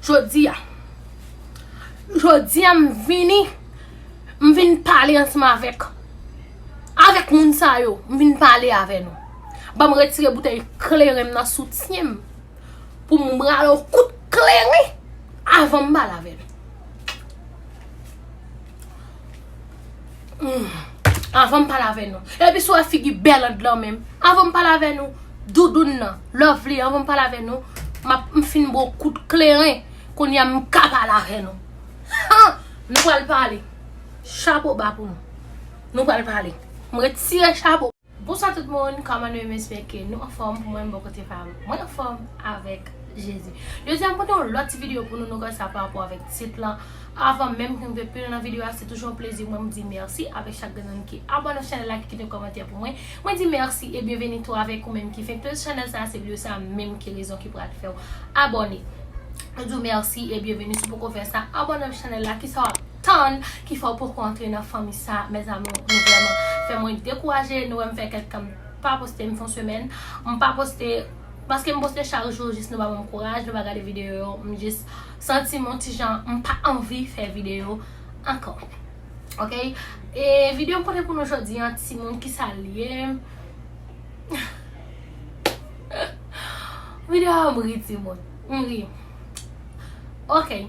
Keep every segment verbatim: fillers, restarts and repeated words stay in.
Jodi a, jodi a m vini, m vin pale ansanm avèk, avèk moun sa yo, m vin pale avè nou. Ban m retire boutèy kleren m nan soutyen m pou m rale yon kout kleren avan m pale avè nou. Hmm. Avan m pale avè nou. Epi si w wè figi Bèland lan menm. Avan m pale avè nou. Doudoun nan. Lovely, avan m pale avè nou. M ap, m fin ba w kout kleren. Kounye a m ka pale avè nou. Ha! Nou pral pale. Chapo ba pou nou. Nou pral pale. M retire chapo. Bonswa tout moun, kòman nou ye? M espere ke nou anfòm. Pou mwen, bò kote pa m, mwen anfòm avèk Jezi. Jodi a, m pote yon lòt ti videyo pou nou, nou kwè sa pa rapò avèk tit lan. Avan menm ke m rive pi lwen nan videyo a, se toujou yon plezi pou mwen, m di mèsi avèk chak grenn moun ki abòne chanèl la, ki kite kòmantè pou mwen. Mwen di mèsi e byenveni tou avèk ou menm ki fenk tonbe sou chanèl sa, se videyo sa menm ki rezon ki pral fè w abòne. Mwen di w mèsi e byenveni. Si w poko fè sa, abòne avèk chanèl la, kisa w ap tann ki fè w poko antre nan fanmi sa, mezanmi, nou vrèman fè mwen dekouraje, nou wè m fè kèk tan m pa poste, m fè yon semèn, m pa poste, paske m poste chak jou, jis nou pa ban m kouraj, nou pa gade videyo yo, m jis santi m yon ti jan, m pa anvi fè videyo ankò. Oke? E videyo m pote pou nou jodi a, timoun, kisa l ye? Videyo a, m ri, timoun. M ri. Oke.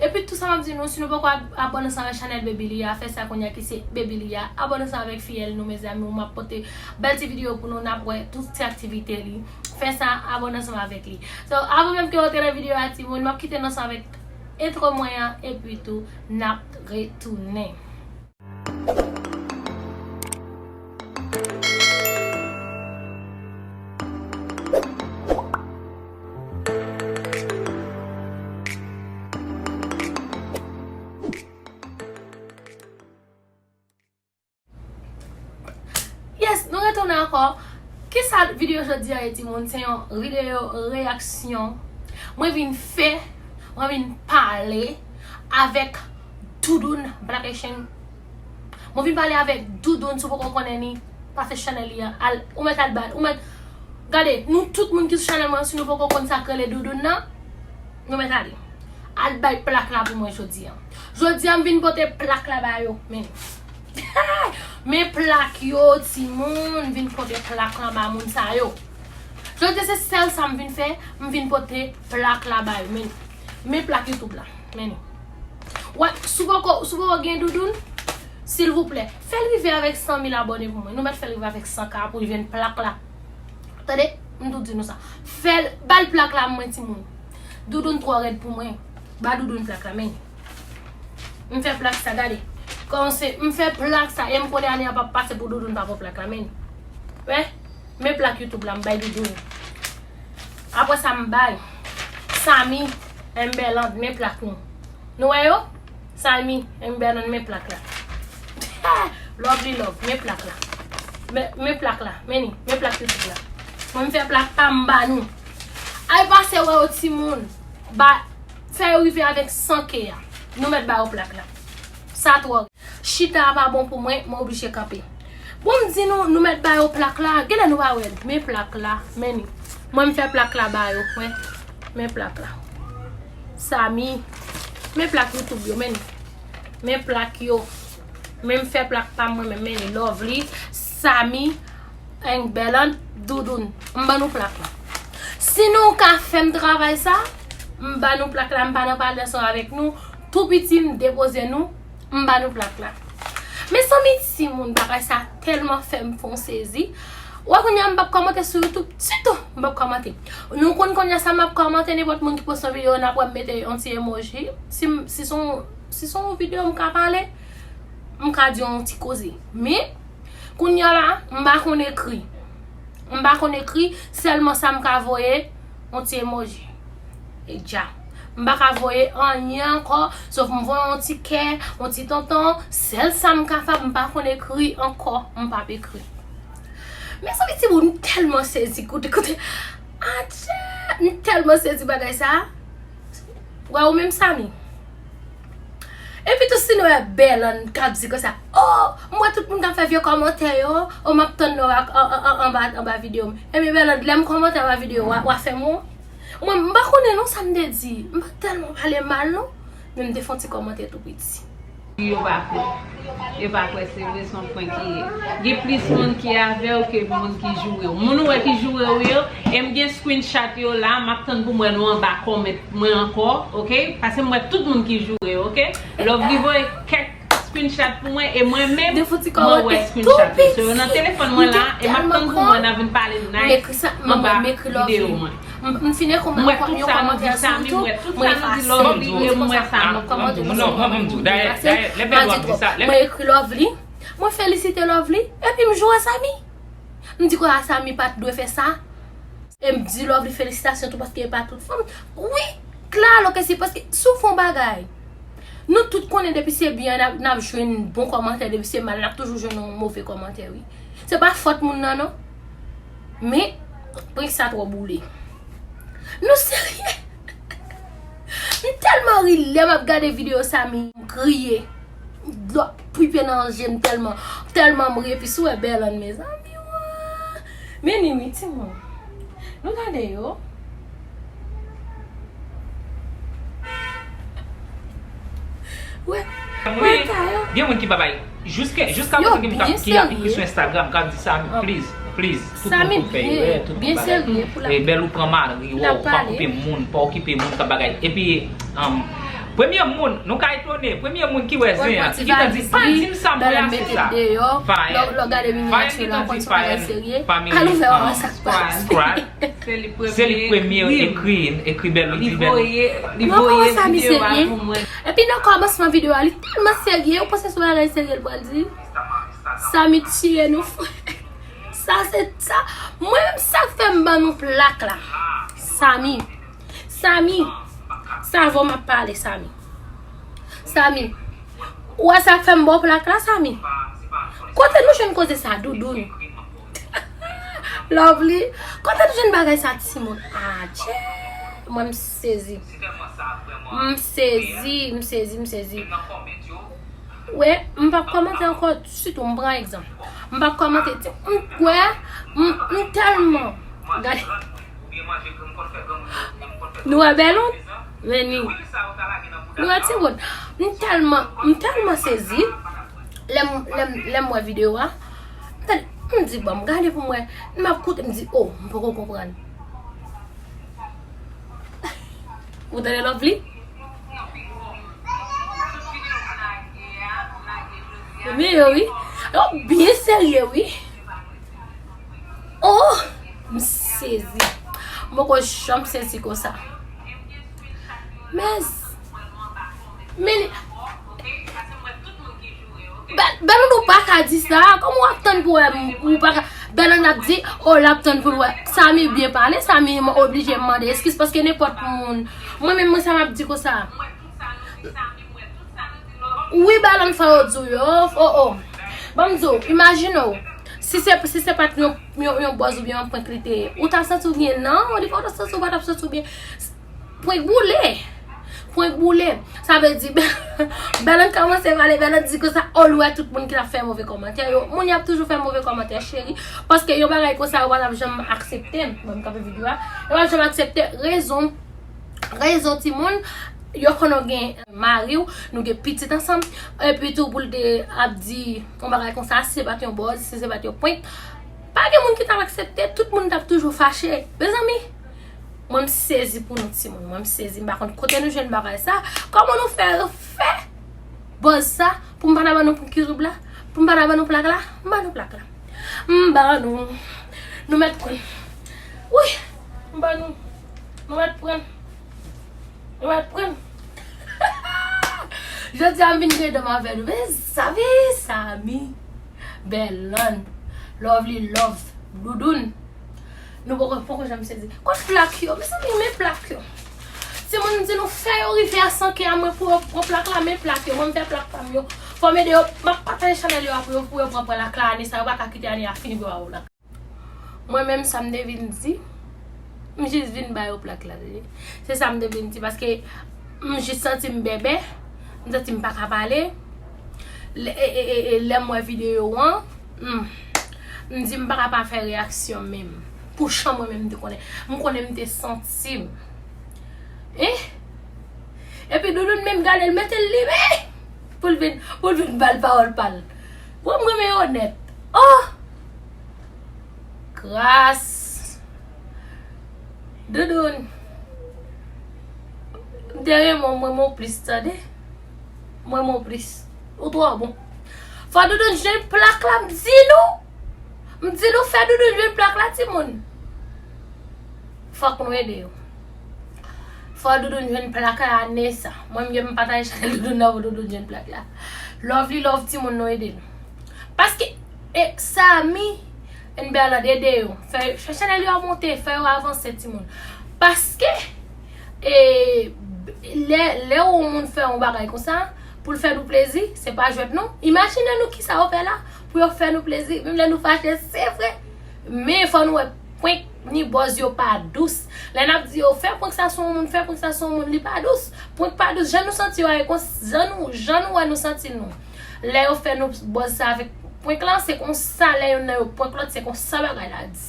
Epi tou sa m ap di nou, si nou poko ab-, abòne ansanm avèk chanèl Baby Lia, fè sa kounye a ki se Baby Lia. Abòne ansanm avèk fiyèl nou, mezanmi, m ap pote bèl ti videyo pou nou, n ap wè tout ti aktivite li. Fè sa, abòne ansanm avèk li. So, avan menm ke w antre nan videyo a, timoun, m ap kite nou ansanm avèk entwo mwen an, epi tou, n ap retounen. Yes, nou retounen ankò. Kisa videyo jodi a ye, timoun? Se yon videyo reyaksyon. Mwen vin fè, mwen vin pale avèk Doudoun Black Haitian. Mwen vin pale avèk Doudoun, si w poko konnen li, pase chanèl li an, al, ou mèt al ba, ou mèt, gade, nou tout moun ki sou chanèl mwen, si nou poko konn sa k rele Doudoun nan, nou mèt ale. Al bay plak la pou mwen jodi a. Jodi a, m vin pote plak la ba yo. Men. Men plak yo, timoun, m vin pote plak la ba moun sa yo. Jodi a, se sèl sa m vin fè, m vin pote plak la ba yo. Men. Men plak YouTube la. Men. Wè, si w poko, si w poko gen Doudoun, silvouplè, fè l rive avèk san mil abòne pou mwen. Nou mèt fè l rive avèk san K pou l jwenn plak la. Tande, m tou di nou sa. Fè l, ba l plak la mwen, timoun. Doudoun twò rèd pou mwen. Ba Doudoun plak la, men. M fè plak sa, gade. Kòmanse, m fè plak sa, e m konnen ane a p ap pase pou Doudoun pa pran plak la, men. Wè, men plak YouTube la, m bay Doudoun. Apre sa, m bay Samy Emberland, men plak nou. Nou wè yo? Samy Emberland, men plak la. Lovely Love, men plak la. Men, men plak la, men ni, men plak YouTube la. Mwen, m fè plak pa m ba nou. Al pase wè yo, timoun. Ba, fè yo rive avèk san K a. Nou mèt ba yo plak la. Sa twò. Chita a pa bon pou mwen, mwen oblije kanpe. Bon, m di nou, nou mèt ba yo plak la. Genlè nou pa wè l. Men plak la, men ni. Mwen, m fè plak la ba yo, wè. Men plak la. Samy. Men plak YouTube yo, men ni. Men plak yo. Men m fè plak pa mwen menm, men ni. Lovely, Samy, Emberland, Doudoun. M ban nou plak la. Si nou ka fè m travay sa, m ban nou plak la, m pa nan pale ansanm avèk nou. Tou piti, m depoze nou. M ba nou plak la. Mezanmi, timoun, bagay sa tèlman fè m fè yon sezi. Wè, kounye a, m p ap kòmante sou YouTube ditou. M p ap kòmante. Nou konn kounye a sa m ap kòmante, nenpòt moun ki poste yon videyo, n ap wè m mete yon ti emoji. Si m, si se yon, si se yon videyo m ka pale, m ka di yon ti koze. Men, kounye a la, m pa konn ekri. M pa konn ekri, sèlman sa m ka voye, yon ti emoji. E dja. M pa ka voye anyen ankò, sof m voye yon ti kè, yon ti tonton. Sèl sa m ka fè, m pa konn ekri ankò, m p ap ekri. Mezanmi, timoun, m tèlman sezi, koute, koute. Adje, m tèlman sezi bagay sa. Wè, ou menm, Samy. Epi tou, si nou wè Berland k ap di konsa, "Oh, m wè tout moun k ap fè vye kòmantè yo, oh, m ap tann nou an, an, an, anba, anba videyo m." Ebyen, Berland, lè m kòmante anba videyo, w a, w a fè m wont. Mwen, m pa konnen non sa m te di. M pa tèlman pale mal non. Men m te fè yon ti kòmantè tou piti. Yo pa kwè. Yo pa kwè se vre, se yon prank li ye. Gen plis moun ki avè w ke moun ki joure w. Moun ou wè ki joure w yo, e m gen screenshot yo la, m ap tann pou m wè nou anba comment mwen ankò, oke? Paske m wè tout moun ki joure w, oke? Lovely voye kèk screenshot pou mwen, e mwen menm, mwen wè screenshot yo. So, yo nan telefòn mwen la, e m ap tann pou mwen nan vin pale nice anba videyo mwen. M, m fin ekri, m wè tout sa nou di Samy, m wè tout sa nou di Lovely, e m wè sa nou kòmante. Non, mwen, mwen, mwen di w, dayè, dayè, lè bèl w ap di sa, lè mwen ekri Lovely, mwen felisite Lovely, epi m joure Samy. M di konsa Samy pa t dwe fè sa. E m di Lovely felisitasyon tou paske e pa tout fanm. Wi, klaro ke si, paske si w fè yon bagay, nou tout konnen depi se byen n ap, n ap jwenn bon kòmantè, depi se mal n ap toujou jwenn yon move kòmantè, wi. Se pa fòt moun nan non. Men, prank sa twò boule. Nou serye? M tèlman ri lè m ap gade videyo Samy, m kriye. Dlo ap pipe nan je m tèlman, tèlman m ri, epi si w wè Bèlonn, mezanmi, wa. Men ni wi, timoun. Nou gade yo. Wè, wè ka yo. Gen moun ki pa bay. Jiska, jiska prezan gen moun k ap, ki ap ekri sou Instagram, k ap di Samy, please, please. Tout moun konn fè erè, tout moun bagay. E bèl ou pran mari w, ou pa okipe moun, pa okipe moun k ap bagay. Epi, um, premye moun, nou ka etone, premye moun ki wè zen an, ki gentan di, pa di m sa m wè a, se sa. Fire. Fire gentan di Fire, pa menm, um, Scrap. Se li premye ekri, ekri bèl, li di bèl. Li voye, li voye videyo a pou mwen. Epi nan kòmansman videyo a, li tèlman serye, ou panse se yon bagay serye l pral di? Samy tiye nou, frè. Sa se sa. Mwen menm sa k fè m ban nou plak la. Samy. Samy. Sa avè w m ap pale, Samy. Samy. Ou wè sa k fè m ba w plak la, Samy? Kote nou jwenn koze sa, Doudoun? Lovely. Kote nou jwenn bagay sa, timoun? Adje. Mwen m sezi. M sezi, m sezi, m sezi. Wè, m p ap kòmante ankò, sitou m pran egzanp. M p ap kòmante, ti, m kwè, m, m tèlman. Gade. Nou wè Bèlonn? Men ni. Nou wè timoun? M tèlman, m tèlman sezi. Lè m, lè m, lè m wè videyo a, m tande, m di, bon, m gade pou m wè. M ap koute, m di, oh, m poko konprann. Ou tande Lovely? Men yo, wi. Yo byen serye, wi. Oh! M sezi. M poko janm sezi konsa. Men, men, Bèl, Bèlonn, ou pa ka di sa. Kòman w ap tann pou wè m, ou pa ka. Bèlonn ap di, oh, l ap tann pou l wè. Samy byen pale, Samy oblije mande eskiz paske nenpòt moun. Mwen menm, mwen sa m ap di konsa. Wi, Bèlonn, fò yo di w yo, oh, oh. Ban m di w, imajine w, si se, si se pa t yon, yon, yon buzz oubyen yon prank li te ye, ou ta santi w byen? Non, li pa ta santi w, pa t ap santi w byen. Prank boule. Prank boule. Sa vle di, Bèlonn kòmanse pale, Bèlonn di konsa, oh, l wè tout moun ki t ap fè move kòmantè yo. Moun y ap toujou fè move kòmantè, cheri. Paske yon bagay konsa, yo pa t ap janm aksepte. Mwen, m kanpe videyo a. Yo pa t janm aksepte rezon. Rezon, timoun, yo konnen w gen mari w, nou gen pitit ansanm. Epi tou, pou l te ap di yon bagay konsa, si se pa t yon buzz, si se pa t yon prank, pa gen moun ki t ap aksepte, tout moun t ap toujou fache. Mezanmi, mwen m sezi pou nou timoun, mwen m sezi, m pa konn kote nou jwenn bagay sa. Kòman nou fè, fè buzz sa pou m pa ta ban nou YouTube la, pou m pa ta ban nou plak la, m ban nou plak la. M ban nou. Nou mèt pran. Wi, m ban nou. Nou mèt pran. Nou mèt pran. Jodi a m vin gen dan m avè nou. Mezanmi, Samy, Bèlonn, Lovely Love, Doudoun. Nou poko, poko janm sezi. Kot plak yo? Mezanmi, men plak yo. Timoun di nou fè yo rive a san K a mwen pou yo pran plak la, men plak yo. Mwen m fè plak pa m yo. Fò m ede yo. M ap pataje chanèl yo a pou yo, pou yo pran plak la ane sa. Yo pa ka kite ane a fini pou yo ba yo plak. Mwen menm sa m te vin di, m jis vin ba yo plak la, tande. Se sa m te vin di, paske m jis santi m bèbè, m santi m pa ka pale. Lè, e, e, e, e, lè m wè videyo an, hmm, m di m pa ka pa fè reyaksyon menm. Pou jan mwen menm m te konnen. M konnen m te santi m. Eh? Epi Doudoun menm gade l, mete l limen pou l vin, pou l vin ba l pawòl pa l. Bon, m renmen yo nèt. Oh! Gras. Doudoun. M te renmen w, m renmen w plis, tande. M renmen w plis. Ou twò bon. Fò Doudoun jwenn plak la, m di nou. M di nou fè Doudoun jwenn plak la, timoun. Fòk nou ede yo. Fò Doudoun jwenn plak la ane sa. Mwen menm m pataje chanèl Doudoun nan pou Doudoun jwenn plak la. Lovely love timoun nou ede nou. Paske e, Samy and Berlande ede yo. Fè, fè chanèl yo monte, fè yo avanse timoun. Paske e, lè, lè yon moun fè yon bagay konsa, pou l fè nou plezi, se pa jwèt non. Imajine nou kisa yo fè la, pou yo fè nou plezi, menm lè nou fache, se vre. Men fò nou wè prank ni bòz yo pa dous. Lè n ap di yo fè prank sa sou yon moun, fè prank sa sou yon moun, li pa dous. Prank pa dous, jan nou santi yo a, e kon, jan nou, jan nou wè nou santi nou. Lè yo fè nou bòz sa avèk prank lan, se konsa lè youn nan yo prank lòt, se konsa bagay la di.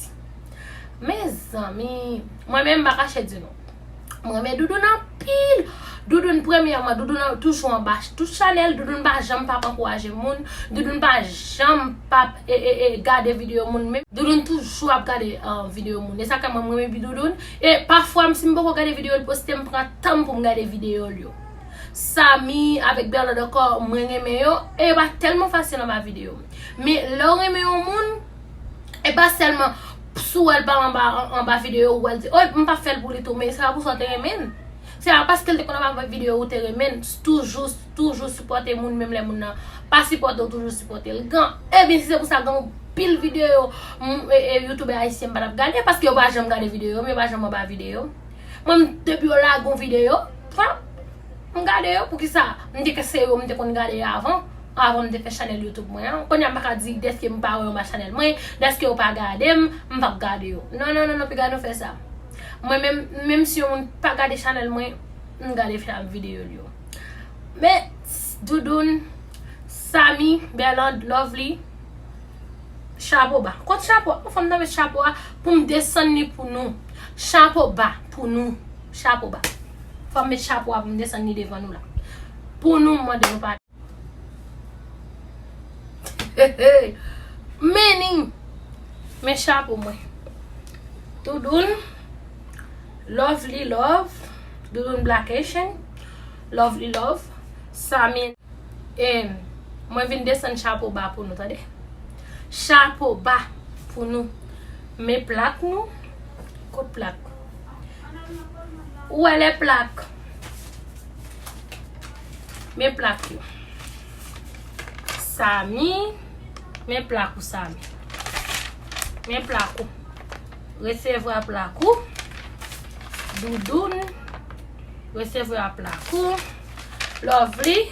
Mezanmi, mwen menm m pa kache di nou. Mwen renmen Doudoun anpil. Doudoun premyèman, Doudoun an, toujou anba tout chanèl, Doudoun pa janm p ap ankouraje moun, Doudoun pa janm p ap e, e, e, gade videyo moun menm. Doudoun toujou ap gade uh, videyo moun. E sa k fè mwen m renmen Doudoun. E pafwa m si m poko gade videyo l poste, m pran tan m pou m gade videyo l yo. Samy avèk Berlande ankò, mwen renmen yo. E yo pa tèlman fasil anba videyo. Men lè w renmen yon moun, e pa sèlman si w wè l pa anba, an- anba videyo ou wè l di, oy, m p ap fè l pou li tou, men se pa pou sa w te renmen l. Se pa paske l te konn anba videyo ou te renmen l. Toujou, toujou sipòte moun, menm lè moun nan pa sipòte w, toujou sipòte l. Gan, ebyen, si se pou sa, gen anpil videyo m- e, e, youtubè ayisyen m pa t ap gade, paske yo pa janm gade videyo m, yo pa janm anba videyo m. Mwen, m- depi yo lage yon videyo, frap, m gade yo, poukisa? M di ke se yo m te konn gade avan, avan m te fè chanèl YouTube mwen an. Kounye a m pa ka di dèske m pa wè yo anba chanèl mwen, dèske yo pa gade m, m p ap gade yo. Non, non, non, non, piga nou fè sa. Mwen menm, menm si yon moun pa gade chanèl mwen, m gade fè videyo l yo. Men, Doudoun, Samy, Berlande, Lovely, chapo ba. Kot chapo a? Fò m nan met chapo a pou m desann li pou nou. Chapo ba pou nou. Chapo ba. Fò m met chapo a pou m desann li devan nou la. Pou nou, m mande nou padon. Meaning, men chapo mwen. Doudoun, Lovely Love, Doudoun Black Haitian, Lovely Love, Samy. E mwen vin desann chapo ba pou nou, tande. Chapo ba pou nou. Men plak nou. Kot plak? Ou wè lè plak? Men plak yo. Samy. Men plak ou, Samy. Men plak ou. Resevwa plak ou. Doudoun. Resevwa plak ou. Lovely.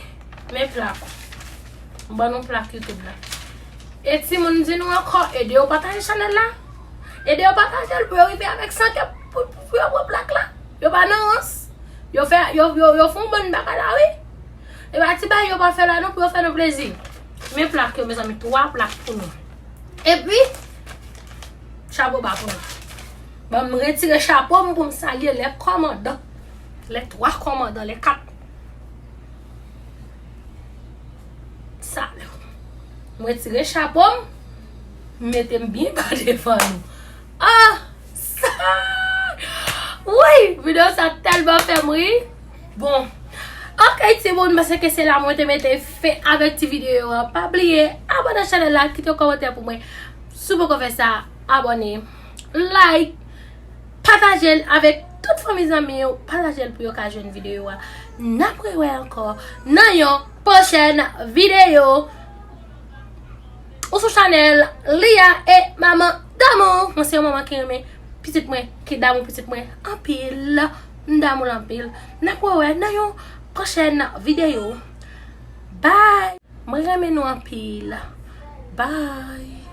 Men plak ou. M ban nou plak YouTube la. E timoun, m di nou ankò, ede yo pataje chanèl la. Ede yo pataje l pou yo rive avèk san kè pou, pou, pou yo pran plak la. Yo pa nan rans. Yo fè, yo, yo, yo fè yon bann bagay la, wi. E pa ti bagay yo pa fè la non pou yo fè nou plezi. Men plak yo, mezanmi, twa plak pou nou. Epi, chapo ba pou nou. Ban m retire chapo m pou m salye lè kòmandan. Lè twa kòmandan, lè kat. Salè. M retire chapo m, m mete m byen ba devan nou. Ah! Sa! Wi! Videyo sa tèlman fè m ri. Bon. Ok, timoun, m panse ke se la mwen te mete fen avèk ti videyo an. Pa bliye, abòne chanèl la, kite yon kòmantè pou mwen. Si w poko fè sa, abòne. Like. Pataje l avèk tout fanmi zanmi w. Pataje l pou yo ka jwenn videyo a. N ap rewè ankò nan yon pwochèn videyo. Ou sou chanèl Lia et Maman Damou. Mwen se yon manman ki renmen pitit mwen, ki damou pitit mwen anpil. M damou l anpil. N ap rewè nan yon pwochèn videyo. Bye. Mwen renmen nou anpil. Bye.